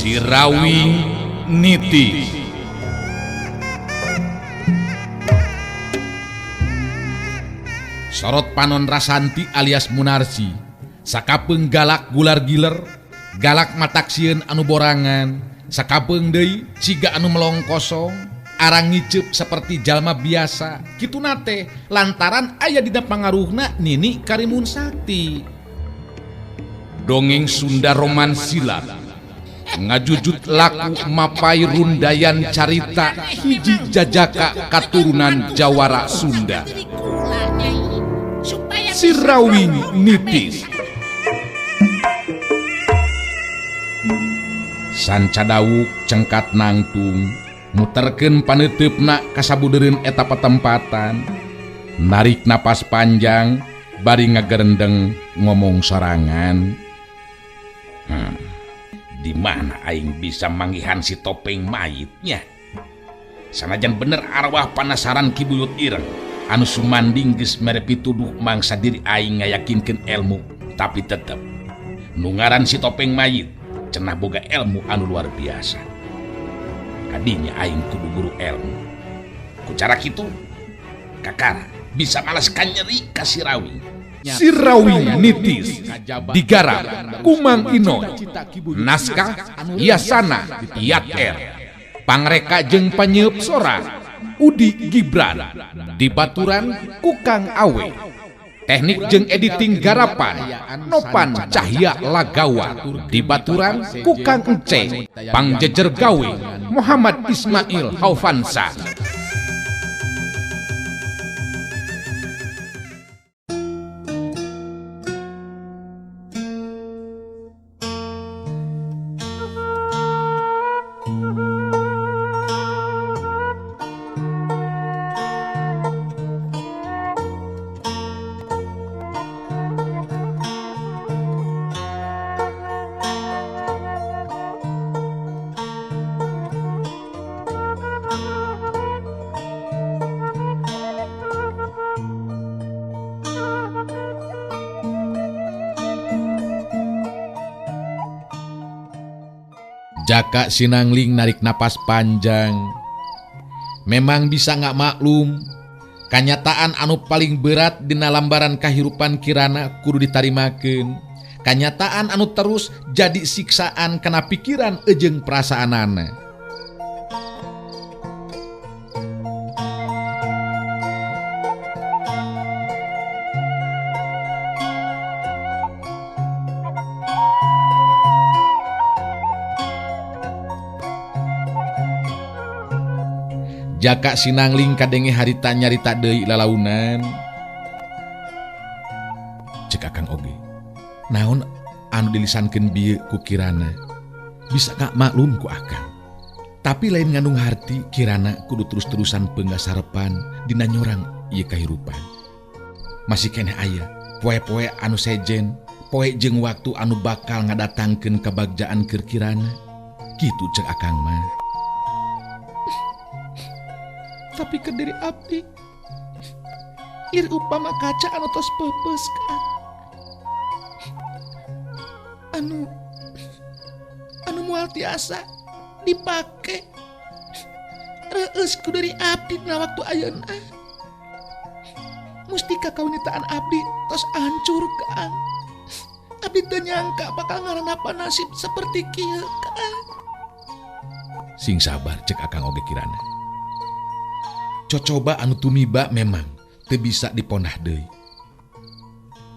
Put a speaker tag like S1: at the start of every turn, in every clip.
S1: Sirawing Niti. Sorot panon Rasanti alias Munarsi sakapeung galak gular giler, galak mataksieun anu borangan, sakapeung deui siga anu melong kosong, arang ngiceup seperti jalma biasa. Kituna teh lantaran aya dina pangaruhna Nini Karimun Sakti. Dongeng Sunda Roman Silat ngajujut laku mapai rundayan carita hiji jajaka katurunan Jawara Sunda. Sirawing Nitis. Sanca dawuk cengkat nangtung muterkeun paneuteup-na kasabudereun eta patempatan, narik napas panjang bari ngagerendeng ngomong sorangan. Di mana aing bisa manggihan si topeng mayitnya? Sanajan bener arwah panasaran Ki Buyut Ireng anu sumanding geus mere pituduh mangsa diri aing ngayakinkeun ilmu, tapi tetep nu ngaran si topeng mayit cenah boga ilmu anu luar biasa. Kadinya aing kudu guru ilmu. Ku cara kitu kakara bisa malas kanyeri ka Sirawing. Sirawing Nitis digarap Kumang Inoy, naskah Yasana Yat R, pangreka jeung panyeup sora Udi Gibran, dibaturan Kukang Awe, teknik jeung editing garapan Nopan Cahya Lagawa, dibaturan Kukang Ence, pangjejer gawe Muhammad Ismail Haufansa. Jaka Sinangling narik napas panjang. Memang bisa nggak maklum, kanyataan anu paling berat dina lambaran kahirupan kirana kudu ditarimakeun. Kanyataan anu terus jadi siksaan kana pikiran eujeung perasaanana. Jaka Sinangling kadenge harita nyarita deui lalaunan. Cek akang oge, naon anu dilisankeun bieu ku kirana bisa gak maklum ku akang. Tapi lain ngandung harti kirana kudu terus-terusan penggasarepan dina nyorang ieu kahirupan. Masih keneh aya poe-poe anu sejen, poe jeung waktu anu bakal ngadatangkeun kabagjaan keur kirana. Kitu cek akang mah. Tapi ke diri abdi ir upama kaca anu tos peupeus ka anu anu moal tiasa dipake reueus ku diri abdi dina waktu ayeuna. Mustika kaunitaan abdi tos hancur ka. Abdi teu nyangka bakal ngaranapa nasib seperti kieu ka. Sing sabar cek akang oge kirana. Cocoba anu tumiba memang teu bisa dipondah deui.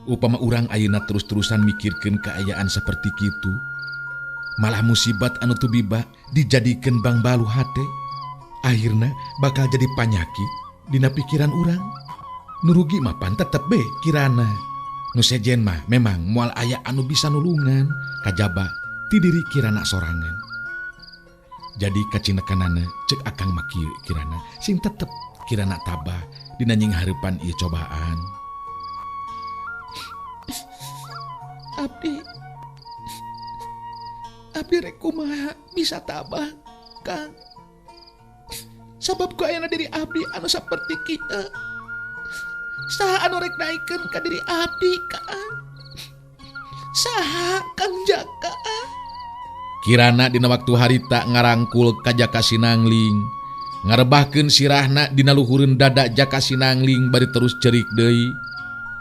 S1: Upama urang ayeuna terus-terusan mikirkeun kaayaan seperti kitu, malah musibat anu tumiba dijadikeun bangbalu hate, akhirna bakal jadi panyakit dina pikiran urang. Nu rugi mah pan tetep be kirana. Nu sejen mah memang moal aya anu bisa nulungan kajaba ti diri kirana sorangan. Jadi kacinekanana cek akang mah kieu kirana sing tetep kirana tabah dina nying hareupan ieu cobaan. Abdi abdi rek kumaha bisa tabah Kang? Sabab ku ayana diri abdi anu saperti kieu. Saha anu rek naikeun ka diri abdi Kang? Saha Kang Jaka? Kirana dina waktu harita ngarangkul ka Jaka Sinangling, ngarebahkeun sirahna dina luhureun dada Jaka Sinangling bari terus cerik deui.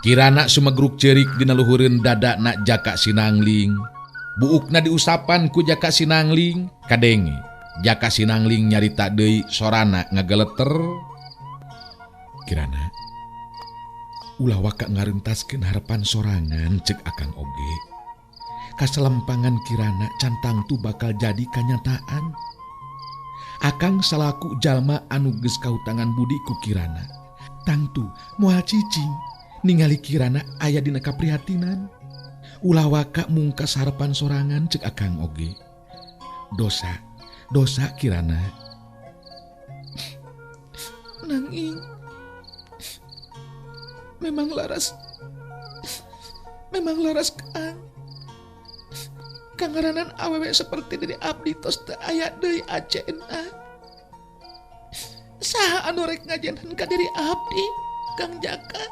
S1: Kirana sumegruk cerik dina luhureun dada na Jaka Sinangling. Buukna diusapan ku Jaka Sinangling, kadenge Jaka Sinangling nyarita deui sorana ngageleter. Kirana, ulah waka ngarentaskeun harapan sorangan cek akang oge. Kaselempangan Kirana cantang tu bakal jadi kanyataan. Akang salaku jalma anu geus kahutangan budi ku Kirana. Tangtu moal cicing ningali Kirana aya dina kaprihatinan. Ulah waka mungkas harapan sorangan cek akang oge. Dosa, dosa Kirana.
S2: Nanging memang laras Kang. Kangaranan awewe seperti diri abdi tos teu aya deui ACNA. Saha anu rek ngajenhan ka diri abdi, Kang Jaka?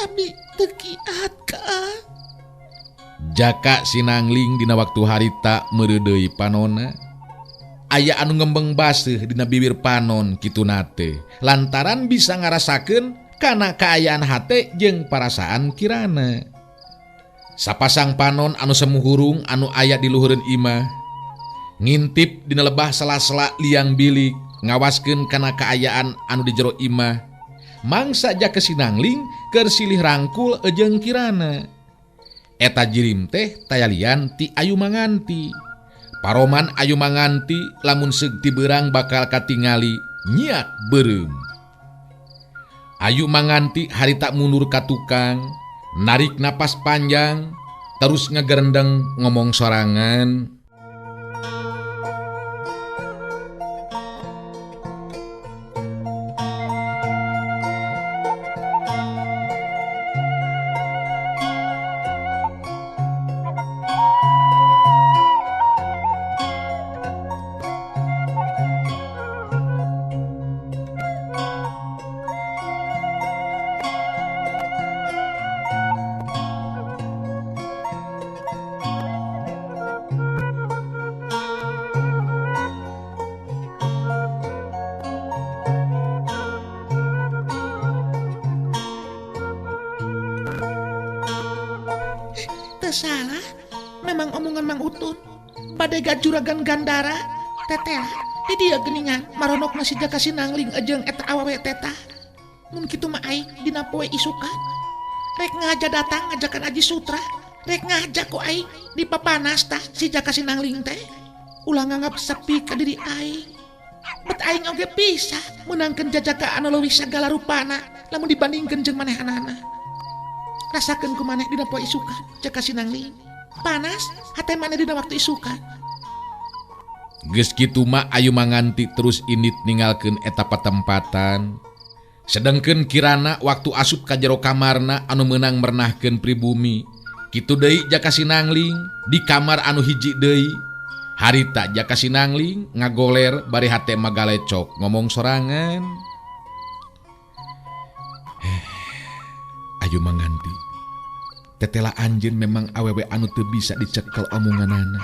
S2: Abdi teu kiat Kang.
S1: Jaka Sinangling dina waktu harita meureudeuy panonna. Aya anu ngembeng baseuh dina bibir panon kituna teh lantaran bisa ngarasakeun kana kaayaan hate jeung parasaan Kirana. Sapasang panon anu semuhurung anu aya di luhureun imah ngintip dina lebah sela-sela liang bilik ngawaskeun kana kaayaan anu di jero imah. Mangsa Jaka Sinangling keur silih rangkul jeung Kirana. Eta jirim teh tayalian ti Ayu Manganti. Paroman Ayu Manganti lamun seug ti beurang bakal katingali nyiak beureum. Ayu Manganti harita mundur ka tukang, narik napas panjang, terus ngegerendeng ngomong sorangan.
S2: Salah, memang omongan Mang Utun. Badai juragan Gandara, teteh, di dia geningan maronok nasi Jaka Sinangling jeung eta awewe teta. Mun kitu mah aing dina poe isukan. Rek ngaja datang ngajakan Aji Sutra, rek ngaja ku aing di papanas tah si Jaka Sinangling teh. Ulah nganggap sepi ka diri aing. Bet aing oge bisa meunangkeun jajaka anu leuwih sagala rupana lamun dibandingkeun jeung manehanana. Rasakeun ku maneh dina poe isukan Jaka Sinangling. Panas hate maneh dina waktu isukan.
S1: Geus kitu mah Ayu Manganti terus indit ninggalkeun eta patempatan. Sedengkeun Kirana waktu asup ka jero kamarna anu meunang mernahkeun pribumi. Kitu deui Jaka Sinangling di kamar anu hiji deui. Harita Jaka Sinangling ngagoler bari hate magalecok ngomong sorangan. Ayu Manganti, tetela anjeun memang awewe anu teu bisa dicekel omonganana.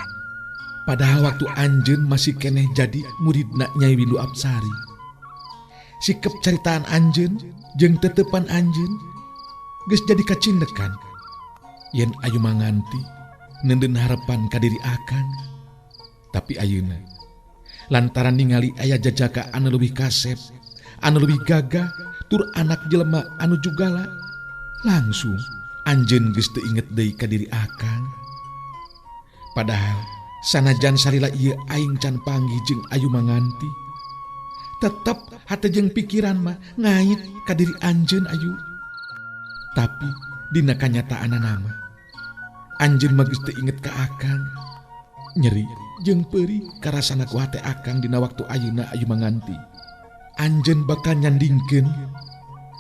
S1: Padahal waktu anjeun masih keneh jadi muridna Nyai Windu Apsari. Sikep caritaan anjeun jeung tetepan anjeun geus jadi kacindekan. Yen Ayu Manganti neundeun harapan ka diri akang. Tapi ayeuna lantaran ningali aya jajaka anu leuwih kasep, anu leuwih gagah, tur anak jelema anu jugala, langsung anjeun geus teu inget deui ka diri akang. Padahal sanajan salila ieu aing can panggih jeung Ayu Manganti, tetep hate jeung pikiran mah ngait ka diri anjeun Ayu. Tapi dina kanyataanana mah anjeun mah geus teu inget ka akang. Nyeri jeung peurih karasana ku hate akang dina waktu ayeuna Ayu Manganti. Anjeun bakal nyandingkeun,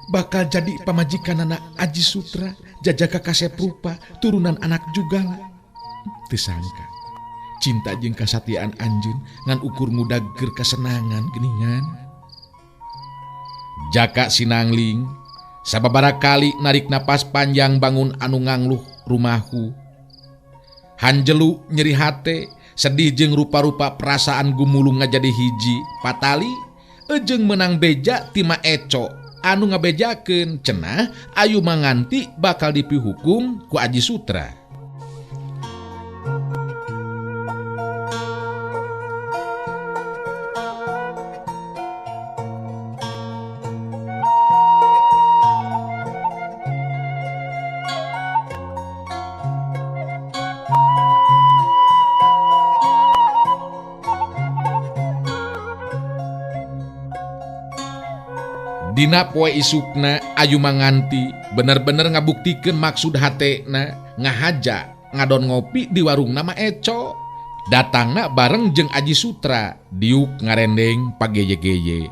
S1: bakal jadi pamajikanana Aji Sutra, jajaka kasep rupa, turunan anak jugala. Teu sangka cinta jeung kasatiaan anjeun ngan ukur ngudageur kasenangan geuningan. Jaka Sinangling sababaraha kali narik napas panjang bangun anu ngangluh rumahu. Hanjelu nyeri hate Sedih jeung rupa-rupa perasaan gumulung ngajadi hiji patali jeung menang beja ti Ma Eco anu ngabejakeun cenah Ayu Manganti bakal dipihukum ku Aji Sutra. Dina poe isukna Ayu Manganti bener-bener ngabuktikeun maksud hatena ngahaja ngadon ngopi di warung nama Eco. Datangna bareng jeung Aji Sutra diuk ngarendeng pageye-geye.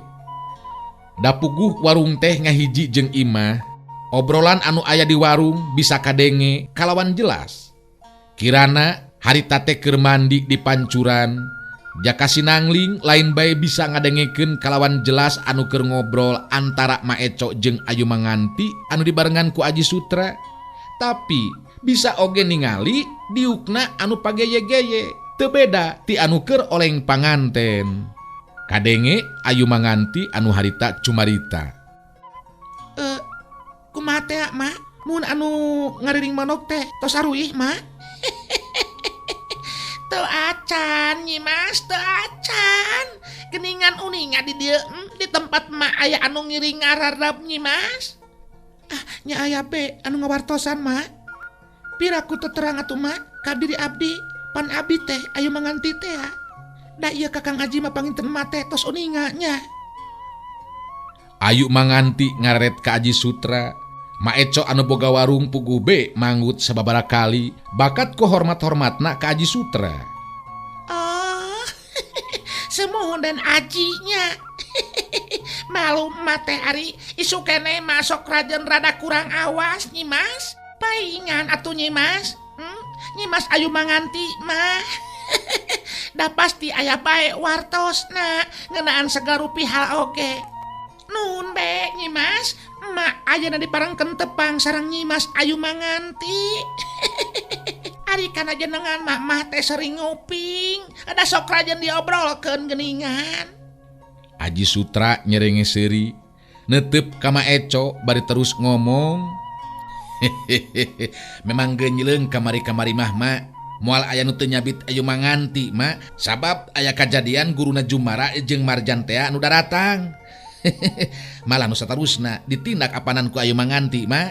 S1: Dapuguh warung teh ngahiji jeung imah, obrolan anu aya di warung bisa kadenge kalawan jelas. Kirana harita teh keur mandi di pancuran, Jaka Sinangling lain bae bisa ngadengekeun kalawan jelas anu keur ngobrol antara Ma Eco jeung Ayu Manganti anu dibarengan ku Aji Sutra. Tapi bisa oge ningali diukna anu pageye-geye, teu beda ti anu keur oleng panganten. Kadenge Ayu Manganti anu harita cumarita.
S2: Kumaha teh, Ma? Mun anu ngariring manok teh tos aruih, Ma? Teu acan Nyi Mas, teu acan. Geningan uninga di dieu di tempat ma aya anu ngiring ngararap Nyi Mas. Ah, nya aya be anu ngawartosan, Ma. Piraku teu terang atuh, Ma, ka diri abdi, pan abdi teh Ayu Manganti teh ya. Da ieu Kakang Aji mah panginten ma teh tos uninga nya.
S1: Ayu Manganti ngareret ka Aji Sutra. Ma Eco anu boga warung puguh be manggut sababaraha kali bakat ku hormat-hormatna ka Aji Sutra.
S2: Oh, semuhun dan ajinya. Malu ma teh ari isu kene masuk rajen rada kurang awas Nyi Mas. Paingan atuh Nyi Mas. Nyi Mas Ayu Manganti mah. Da pasti aya bae wartosna ngeunaan sagarupi hal oge. Nun be Nyi Mas, ma ayeuna diparengkeun tepang sareng Nyi Mas Ayu Manganti. Ari kana jenengan mah teh sering nguping, ada sok rajen diobrolkeun geuningan.
S1: Aji Sutra nyerenge seuri, netep ka Ma Eco bari terus ngomong. Memang geunjleung kamari-kamari mah, Ma. Moal aya nu teu nyabit Ayu Manganti, Ma, sabab aya kajadian guruna Jumara jeung Marjan tea anu daratang. Malah nu satarusna ditindak apanan ku Ayu Manganti, Ma.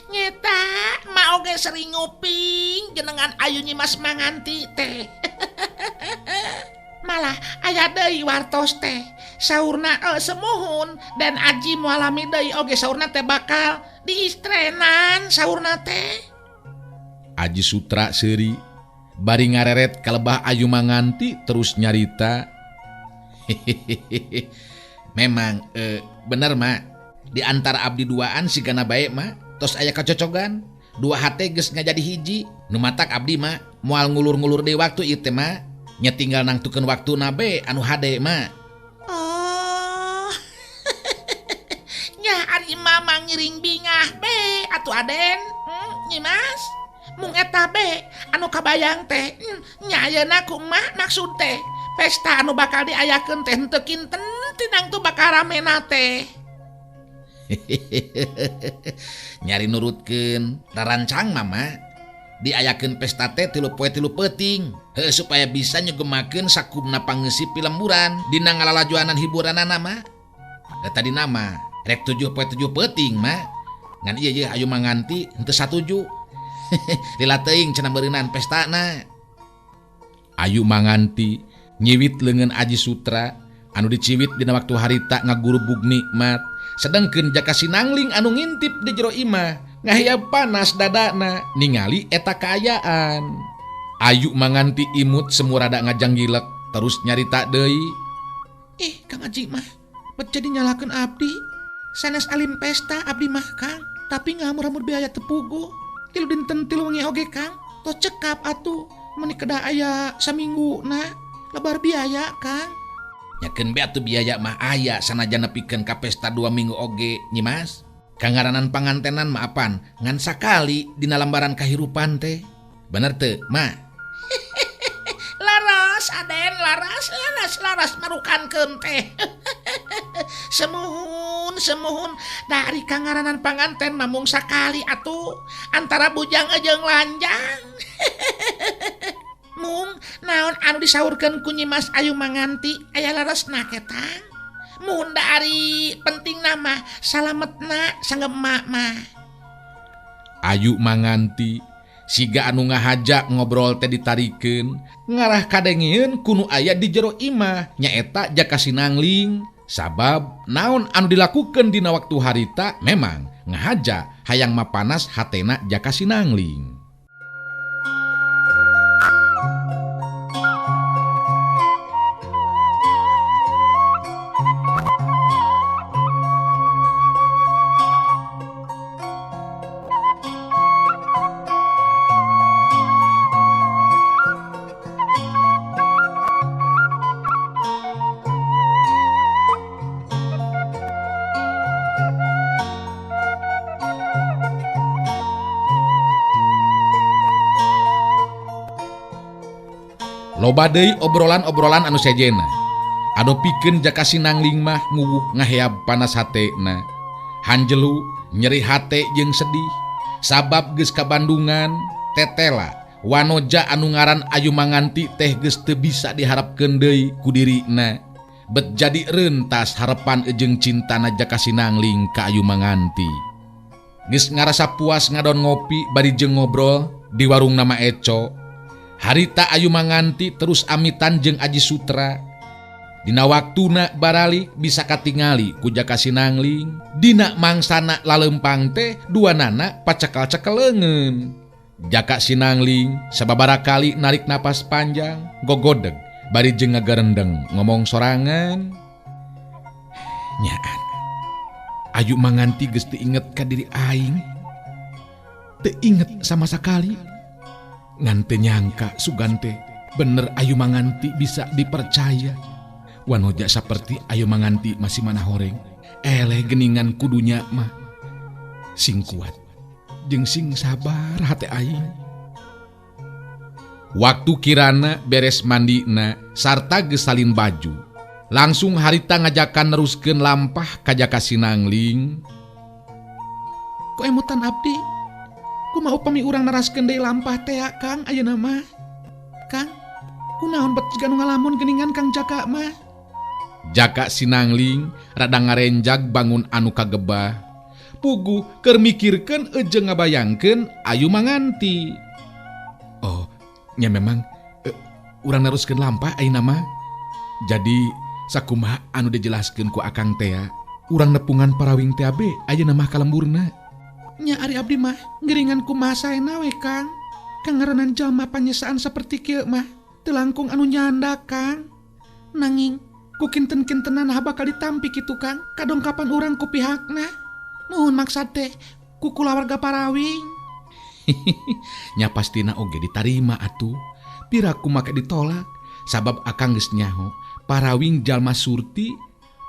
S2: Nyeta, ma oge sering nguping jenengan Ayu Nyi Mas Manganti teh. Malah aya deui wartos teh. Saurna semuhun dan Aji mualami deui oge saurna teh bakal diistrenan saurna teh.
S1: Aji Sutra seuri bari ngareret kalebah Ayu Manganti terus nyarita. Memang bener, Ma. Di antara abdi duaan sigana bae, Ma, tos aya kacocogan. Dua hate geus ngajadi hiji. Nu matak abdi, Ma, moal ngulur-ngulur deui waktu ieu teh, Ma. Nya tinggal nangtukeun waktuna be anu hade, Ma.
S2: Oh. Nya ari mama ngiring bingah be atuh Aden. Nyi Mas. Mung eta be anu kabayang teh. Nya ayeuna ku emak maksud teh. Pesta anu bakal diayakeun teh henteu kinten tinang tuh bakal ramena teh.
S1: Nyari nurutkeun rarancang mama. Diayakeun pesta teh 3 poe 3 peuting. Heuh supaya bisa nyegemakeun sakumna pangeusi pilemburan dina ngalalajuanan hiburanana, Ma. Da tadi nama rek 7 poe 7 peuting, Ma. Ngan ieu ye Ayu Manganti henteu satuju. Lila teuing cenah beureunan pestana. Ayu Manganti nyiwit leungeun Aji Sutra anu diciwit dina waktu harita ngagurubug nikmat. Sedengkeun Jaka Sinangling anu ngintip di jero imah ngahiyap panas dadana ningali eta kaayaan. Ayu Manganti imut semurada ngajanggilek terus nyarita deui.
S2: Ih, Kang Aji mah bet jadi nyalakeun abdi. Sanes alim pesta abdi mah, Kang, tapi ngamur-amur biaya tepugu. 3 dinten 3 wengi oge, Kang. Tos cekap atuh meuni kedah aya samingguna lebar biaya, Kang.
S1: Nyakeun be atuh biaya mah aya sanajan nepikeun ka pesta 2 minggu oge, Nyi Mas. Kangaranan pangantenan mah apan ngan sakali dina lambaran kahirupan teh. Bener teu, Ma?
S2: Laras Aden, laras, laras, laras marukankeun teh. Semuhun, semuhun dari kangaranan panganten mamung sakali atuh antara bujang jeung lanjang. Mung naon anu disaurkeun ku Nyimas Ayu Manganti aya laresna ketang. Mun da ari penting nama salametna sanggem emak mah.
S1: Ayu Manganti siga anu ngahaja ngobrol teh ditarikeun ngarah kadengieun kunu aya di jero imah nyaeta Jaka Sinangling. Sabab naon anu dilakukeun dina waktu harita memang ngahaja hayang mapanas hatena Jaka Sinangling. Loba deui obrolan-obrolan anu sejena. Anu pikeun Jaka Sinangling mah nguwuh ngaheab panas hatena. Hanjelu nyeri hate jeung sedih sabab geus kabandungan tetela wanoja anu ngaran Ayu Manganti teh geus teu bisa diharapkeun deui ku dirina. Bet jadi rentas harepan jeung cintana Jaka Sinangling ka Ayu Manganti. Geus ngarasa puas ngadon ngopi bari jeung ngobrol di warung nama Eco. Harita Ayu Manganti terus amitan jeung Aji Sutra. Dina waktuna baralik bisa katingali ku Jaka Sinangling. Dina mangsana lalempang teh dua nana pacekal-cekel leungeun. Jaka Sinangling sababaraha kali narik napas panjang, gogodeg bari jeung ngagarendeng ngomong sorangan. Nyaan. Ayu Manganti geus teu inget ka diri aing. Teu inget sama sakali. Ngan teu nyangka sugan teh bener Ayu Manganti bisa dipercaya. Wanoja saperti Ayu Manganti masih mana horeng. Eleh geningan kudunya mah. Sing kuat jeung sing sabar hate aing. Waktu kirana beres mandina sarta geus salin baju. Langsung harita ngajakan neruskeun lampah ka Jaka Sinangling.
S2: Ku emutan abdi? Kumaha upami urang naraskeun deui lampah teh Kang ayeuna mah? Kang, kunaon bet jiga nu ngalamun geuningan Kang Jaka mah?
S1: Jaka Sinangling rada ngarenjag bangun anu kagebah. Puguh keur mikirkeun jeung ngabayangkeun Ayu Manganti. Oh, nya memang urang naruskeun lampah ayeuna mah. Jadi sakumaha anu dijelaskeun ku Akang teh, urang nepungan parawing teh be ayeuna mah kalemburna.
S2: Nya ari abdi mah ngeringan kumaha saena we Kang. Kang ngaranan jalma panyesaan saperti kieu mah teu langkung anu nyanda Kang. Nanging ku kinten-kintenan bakal ditampi kitu Kang. Kadongkapan urang ku pihakna. Nuhun maksad teh ku kulawarga parawing.
S1: Nya pastina oge ditarima atuh. Piraku make ditolak sabab Akang geus nyaho parawing jalma surti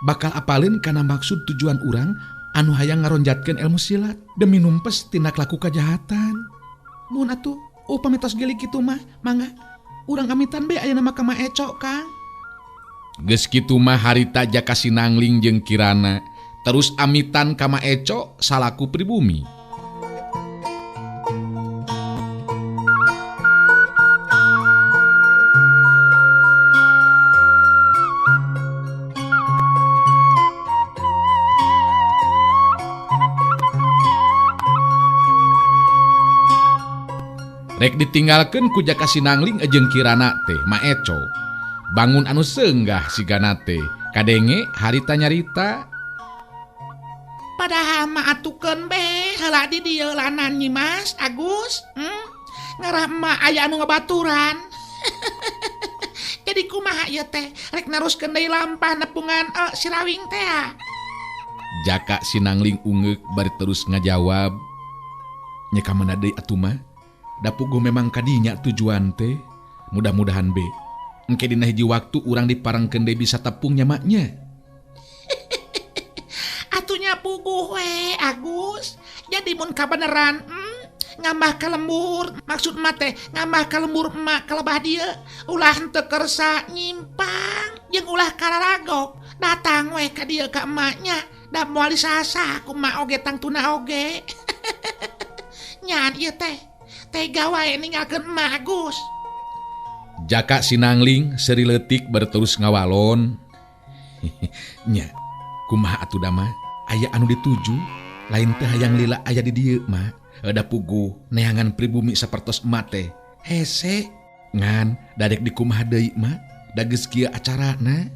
S1: bakal apaleun kana maksud tujuan urang anu hayang ngaronjatkeun ilmu silat demi numpes tindak laku kajahatan.
S2: Mun atuh upami tos geuli kitu mah mangga urang amitan be ayeuna mah ka Ma Eco Kang.
S1: Geus kitu mah harita Jaka Sinangling jeung Kirana terus amitan ka Ma Eco salaku pribumi. Rek ditinggalkeun ku Jaka Sinangling jeung Kirana teh Ma Eco. Bangun anu seunggah sigana teh kadenge harita nyarita.
S2: Padahal mah atukeun be heula di dieu lanan Nyi Mas Agus. Ngarah emak aya anu ngabaturan. Jadi kumaha ieu teh rek naruskeun deui lampah nepungan si Rawing teh.
S1: Jaka Sinangling ungeuk bari terus ngajawab. Nya ka mana deui atuh mah? Da puguh memang kadinya tujuan teh. Mudah-mudahan be engke dina hiji waktu urang diparengkeun deui bisa tepung nya maknya.
S2: Atunya puguh we Agus. Jadi mun kabeneran Ngambah ka lembur, maksud emak teh ngambah ka lembur emak ka lebah dieu. Ulah henteu kersa nyimpang jeung ulah kararagok. Datang we ka dieu ka emaknya. Da moal disasah ku emak oge tangtuna oge. Nyan ieu teh. Tega wae ninggalkeun emak Agus.
S1: Jaka Sinangling seri leutik berterus ngawalon. Nya, kumaha atuh da mah? Aya anu dituju, lain teh hayang lila aya di dieu mah. Da puguh neangan pribumi sapertos emak teh. Hese ngan dadek dikumaha deui mah? Da geus kieu acarana.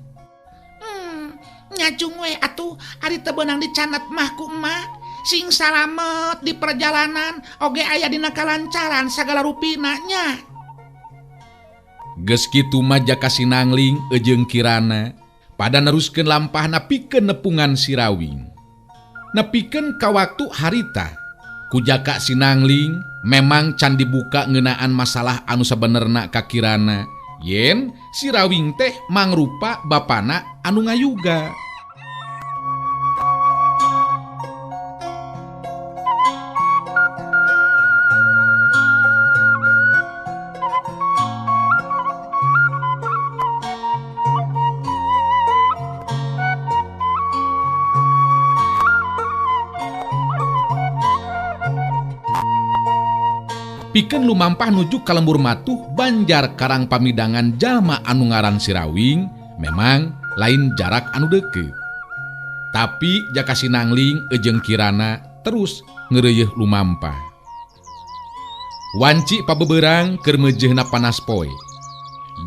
S2: Nyacung we atuh ari teu beunang dicanat mah ku emak. Sing salamet di perjalanan oge aya dina kalancaran sagala rupina nya.
S1: Geus kitu mah Jaka Sinangling jeung Kirana pada neruskeun lampahna pikeun nepungan si Rawing. Nepikeun ka waktu harita ku Jaka Sinangling memang can dibuka ngeunaan masalah anu sabenerna ka Kirana yen si Rawing teh mangrupa bapana anu ngayuga. Pikeun lumampah nuju ka lembur matuh Banjar Karang Pamidangan jalma anu ngaran si Rawing memang lain jarak anu deukeut. Tapi Jaka Sinangling jeung Kirana terus ngeureuyeih lumampah. Wanci pabeberang keur meujeuhna panas poe.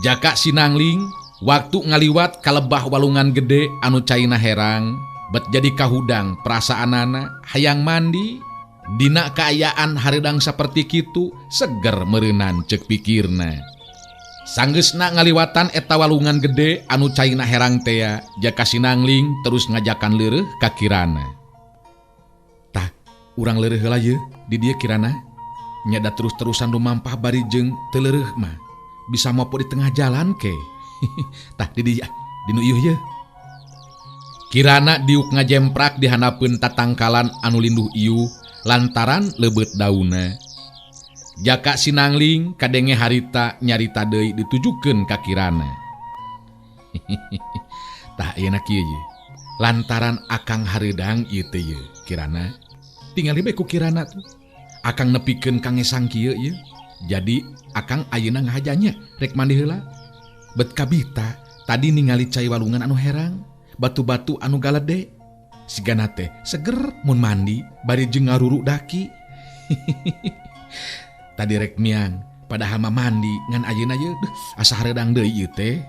S1: Jaka Sinangling waktu ngaliwat ka lebah walungan gede anu caina herang bet jadi kahudang perasaanana hayang mandi. Dina kaayaan hareudang saperti kitu seger meureunan ceuk pikirna. Sanggeusna ngaliwatan eta walungan gede anu caina herang tea, Jaka Sinangling terus ngajakan leureuh ka Kirana. Tah, urang leureuh heula yeuh di dieu Kirana. Nya da terus-terusan lumampah bari jeung teu leureuh mah. Bisa mopo di tengah jalan ke. Tah di dieu dinu ieu yeuh. Kirana diuk ngajemprak di handapeun tatangkalan anu linduh ieu lantaran leubet dauna. Jaka Sinangling kadenge harita nyarita deui ditujukeun ka Kirana. Tah ayeuna kieu ye. Lantaran akang hareudang ieu teh ye Kirana. Tingali bae ku Kirana tuh. Akang nepikeun ka ngesang kieu ye. Jadi akang ayeuna ngahajanya rek mandi heula. Bet kabita tadi ningali cai walungan anu herang, batu-batu anu galede. Sigana teh seger mun mandi bari jeung ngaruru daki. Tadi rek miang padahal mah mandi ngan ayeuna ye asa hareudang deui ieu teh.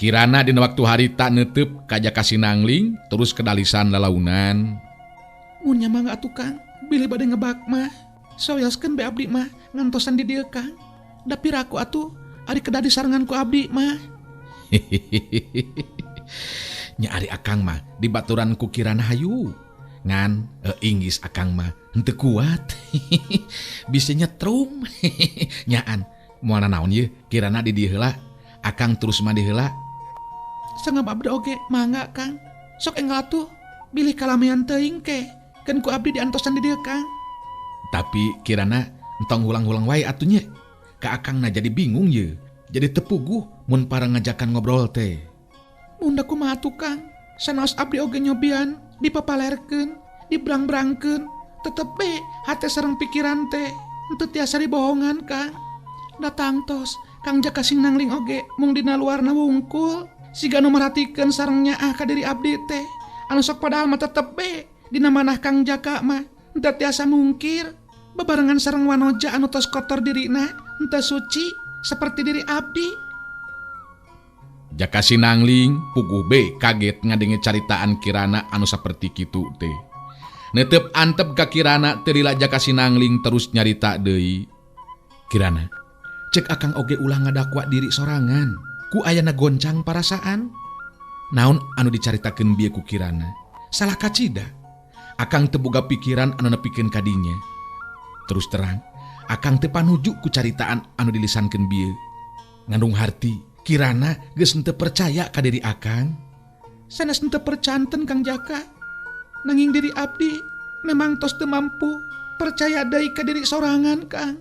S1: Kirana dina waktu harita neuteub ka Jaka Sinangling terus kedalisan lalaunan.
S2: Mun nya mangga atuh Kang, bilih bade ngebak mah. Sawioskeun be abdi mah ngantosan di dieu Kang. Da piraku atuh ari kedah disarengan ku abdi mah. Nya ari akang mah dibaturan ku Kirana hayu. Ngan inggis akang mah henteu kuat. Bisa nyetrum. Nyaan moal nanaon ye Kirana di dieu heula. Akang terus mandi heula. Sangap abdi oge mangga Kang. Sok enggal atuh bilih kalamean teuing ke. Keun ku abdi diantosan di dieu Kang.
S1: Tapi Kirana entong hulang-hulang wae atuh nya. Ka akangna jadi bingung ye. Jadi tepuguh mun para ngajakan ngobrol teh.
S2: Bunda kumaha atuh Kang, sanaos abdi oge nyobian, dipapalerkeun, dibrang-brangkeun, tetep be hate sareng pikiran teh henteu tiasa dibohongan Kang. Datang tos Kang Jaka Sinangling oge mung dina luarna wungkul, siga nu merhatikeun sareng nyaah ka diri abdi teh. Anu sok padahal mah tetep be dina manah Kang Jaka mah henteu tiasa mungkir. Bebarengan sareng wanoja anu tos kotor dirina, henteu suci seperti diri abdi.
S1: Jaka Sinangling puguh be kaget ngadenge caritaan Kirana anu saperti kitu teh. Netep antep ka Kirana teu lila Jaka Sinangling terus nyarita deui. Kirana, cek akang oge ulah ngadakwa diri sorangan, ku ayana goncang parasaan. Naon anu dicaritakeun bieu ku Kirana? Salah kacida. Akang teu boga pikiran anu nepikeun ka dinya. Terus terang, akang teu panuju ku caritaan anu dilisankeun bieu. Ngandung harti Kirana geus henteu percaya ka diri akang.
S2: Sanes henteu percanten Kang Jaka. Nanging diri abdi memang tos teu mampu Percaya deui ka diri sorangan Kang.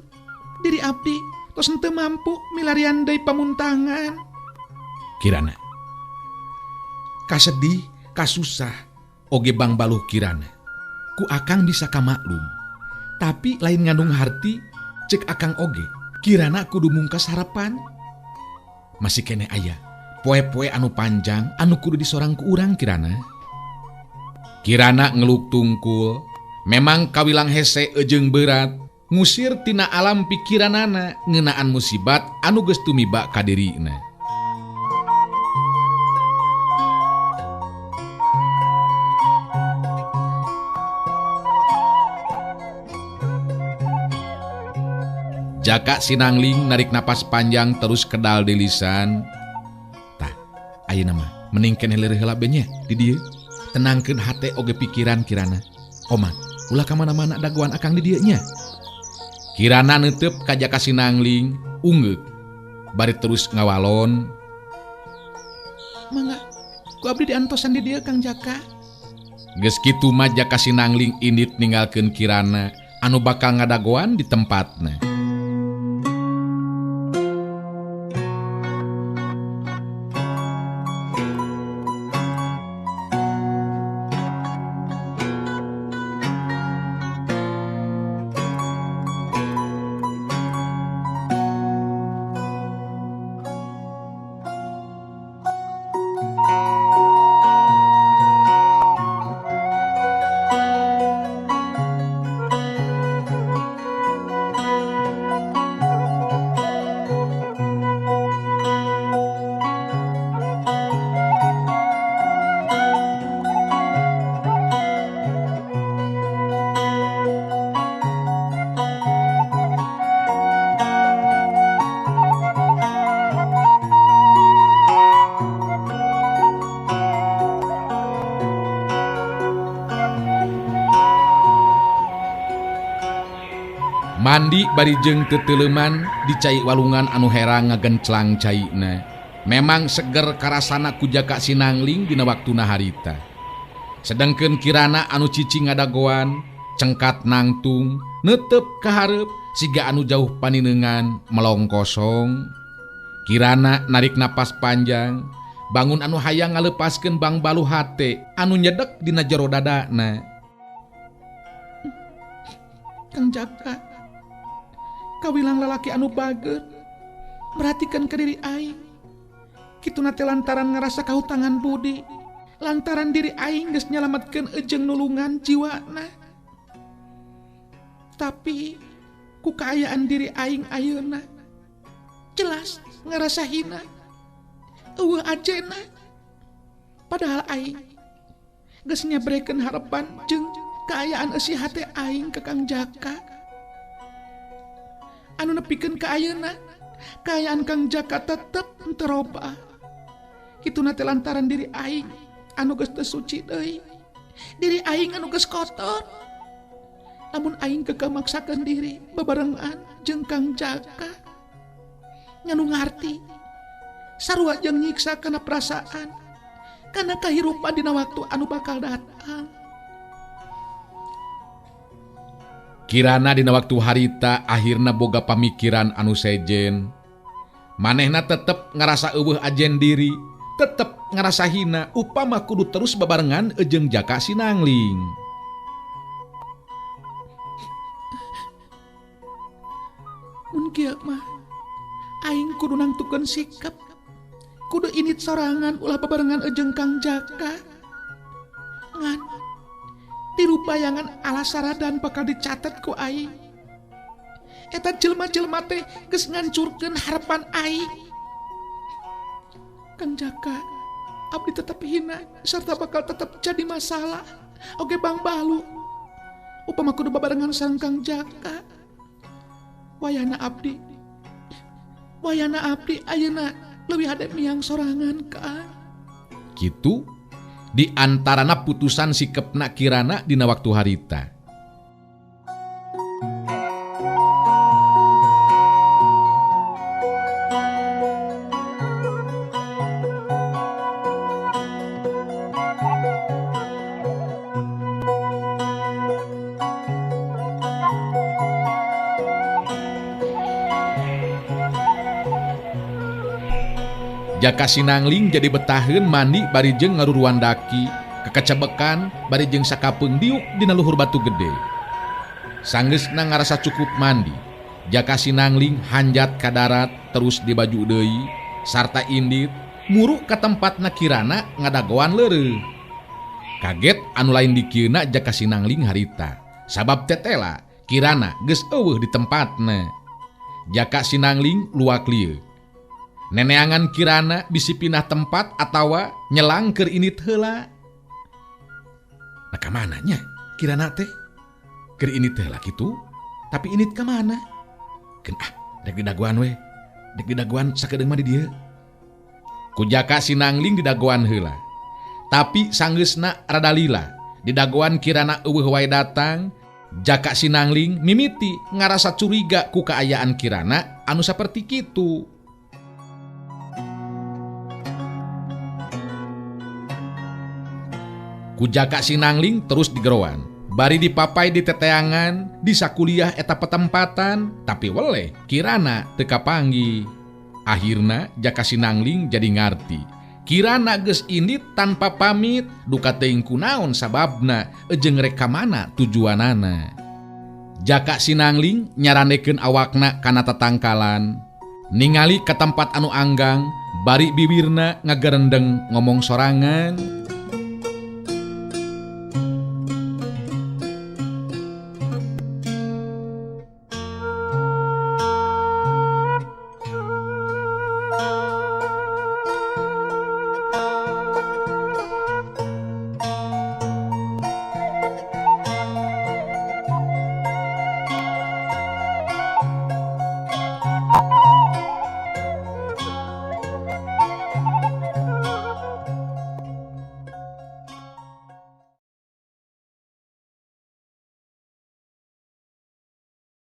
S2: Diri abdi tos henteu mampu milarian deui pamuntangan.
S1: Kirana kasedih, kasusah oge Bang Baluh Kirana. Ku akang bisa kamaklum. Tapi lain ngandung harti cek akang oge. Kirana kudu mungkas harapan. Masih kene aya poe-poe anu panjang anu kudu disorang ku urang Kirana. Kirana ngeluk tungkul. Memang kawilang hese ejeng berat ngusir tina alam pikiranana ngeunaan musibat anu geus tumiba ka dirina. Jaka Sinangling narik napas panjang terus kedal di lisan. Tah, ayeuna mah mending keneh leureih heula be nya di dieu. Tenangkeun hate oge pikiran Kirana. Omat, ulah ka mana-mana dagoan akang di dieu nya. Kirana neuteup ka Jaka Sinangling, ungeuk bari terus ngawalon.
S2: Mangga, ku abdi diantosan di dieu Kang Jaka.
S1: Geus kitu mah Jaka Sinangling indit ninggalkeun Kirana anu bakal ngadagoan di tempatna. Mandi bari jeung teuteuleman di cai walungan anu herang ngagenclang caina. Memang seger karasana ku Jaka Sinangling dina waktuna harita. Sedengkeun Kirana anu cicing ngadagoan, cengkat nangtung, neuteup ka hareup siga anu jauh paninengan melong kosong. Kirana narik napas panjang, bangun anu hayang ngalepaskeun Bang Baluh hate anu nyedek dina jero dadana.
S2: Kang Jaka, kawilang lalaki anu bager, merhatikan ke diri aing. Kituna teh lantaran ngerasa kahutangan budi, lantaran diri aing geus nyalametkeun ejeng nulungan jiwana. Tapi ku kaayaan diri aing ayeuna jelas ngerasa hina, eueuh ajena. Padahal aing geus nyabrekeun harapan jeung kaayaan eusi hate aing ka Kang Jaka. Anu nepikeun ka ayeuna kaayaan Kang Jaka tetep henteu robah. Kituna teh lantaran diri aing anu geus teu suci deui, diri aing anu geus kotor. Lamun aing kekeh maksakeun diri bebarengan jeung Kang Jaka, nganu ngarti sarua jeung nyiksa kana perasaan, kana kahirupan dina waktu anu bakal datang.
S1: Kirana dina waktu harita akhirna boga pamikiran anu sejen. Manehna tetep ngarasa eueuh ajen diri, tetep ngarasa hina upama kudu terus babarengan jeung Jaka Sinangling.
S2: Mun kieu mah aing kudu nangtukeun sikap, kudu init sorangan ulah babarengan jeung Kang Jaka. Ngan tiru bayangan ala saradan bakal dicatat ku aing. Eta jelma-jelma teh geus ngancurkeun harapan aing. Kang Jaka, abdi tetep hina serta bakal tetep jadi masalah. Oge Bang Balu, upama kudu babarengan sareng Kang Jaka. Wayana abdi ayeuna leuwih hade miang sorangan ka.
S1: Kitu di antarana putusan sikepna Kirana dina waktu harita. Jaka Sinangling jadi betaheun mandi bari jeung ngaruruan daki, kekecebekan bari jeung sakapeung diuk dina luhur batu gede. Sanggeusna ngarasa cukup mandi, Jaka Sinangling hanjat ka darat terus dibaju deui sarta indit muruk ka tempatna Kirana ngadagoan leureuh. Kaget anu lain dikieuna Jaka Sinangling harita, sabab tetela Kirana geus eueuh di tempatna. Jaka Sinangling luak lieu. Neneangan Kirana bisi pindah tempat atawa nyelang keur indit heula. Nah ka mana nya Kirana teh? Keur indit heula kitu, tapi indit ka mana? Keun ah, rek didagoan we. Rek didagoan sakedeung mah di dieu. Ku Jaka Sinangling didagoan heula. Tapi sanggeusna rada lila, didagoan Kirana eueuh wae datang. Jaka Sinangling mimiti ngarasa curiga ku kaayaan Kirana anu saperti kitu. Ku Jaka Sinangling terus digeroan, bari dipapai di teteangan, di sakuliah eta petempatan, tapi weleh Kirana teu kapanggih. Akhirna Jaka Sinangling jadi ngarti. Kirana geus indit tanpa pamit, duka teuing kunaon sababna, jeung rek ka mana tujuanana. Jaka Sinangling nyarandekeun awakna kana tatangkalan, ningali ka tempat anu anggang, bari bibirna ngagerendeng ngomong sorangan.